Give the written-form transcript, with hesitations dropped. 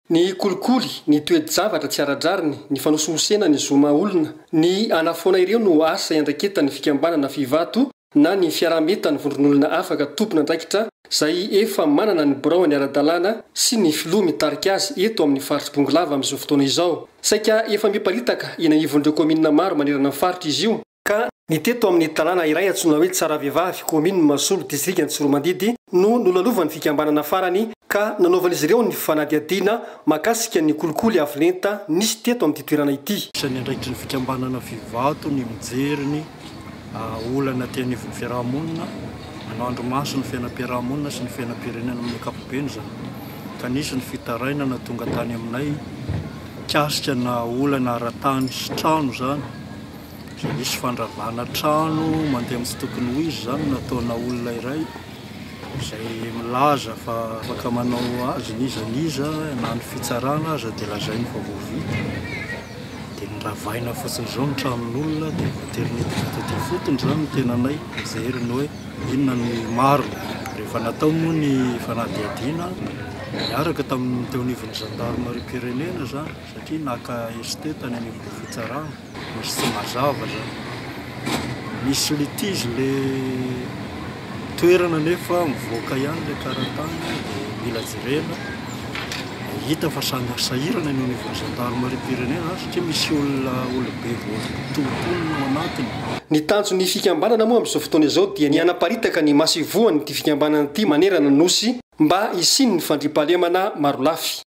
Ny kolikoly, ny toe-javatra tsy ara-drariny, ny fanosihosena ny zo maha olona, ny hanafoana ireo no asa iandraiketan'ny fikambanana Fivato na ny fiaraha-mientan'ny vondron'olona afaka tompon'andraikitra izay efa manana ny biraony ara-dalàna sy ny filoha mitarika azy eto amin'ny faritr'i Bongolava amin'izao fotoana izao. Saika efa miparitaka eny anivon'ireo kaominina maro manerana ny faritra izy io, ka ny teto amin'ny tanàna iray antsoina hoe Tsaravehivavy, kaominin'i Mahasolo, distrikan'i Tsiroamandidy no nolalovan'ny fikambanana farany ka nanaovan'izy ireo ny fanadihadiana mahakasika ny kolikoly avo lenta nisy teto amin'ity toerana ity. Isan'ny andraikitry ny fikambanana Fivato ny mijery ny olana aty anivon'ny fiaraha-monina, manao andrimaso ny fiainam-piaraha-monina sy ny fiainam-pirenena amin'ny ankapobeny izany. Ka nisy ny fitarainana tonga tany aminay mikasika na olana ara-tany sy trano izany, izay nisy fandravana trano mandeha amin'ny tsy tokony ho izy izany nataona olona iray izay milaza fa afaka manao azy n'iza n'iza na ny fitsarana aza dia lazainy fa vao vita dia noravaina fotsiny izao ny tranon'olona dia voatery nidina taty ifotony izany ny tenanay nijery ny hoe inona ny marina. Rehefa natao moa ny fanadihadiana niaraka tamin'ny teo anivon'ny zandarimariam-pirenena izany satria naka ST tany anivon'ny fitsarana. Misy tsy mazava zany. Misy litige le toerana nefa mivoaka ihany le karatany dia mila jerena. Hita fa samy sahirana ny eo anivon'ny zandarimariam-pirenena satria misy olona olobe voatontonona ao anatiny. Ny tanjon'ny fikambanana moa amin'izao fotoana izao dia ny hanaparitaka ny masoivohon'ity fikambanana ity manerana ny Nosy mba hisian'ny fandriampahalemana marolafy.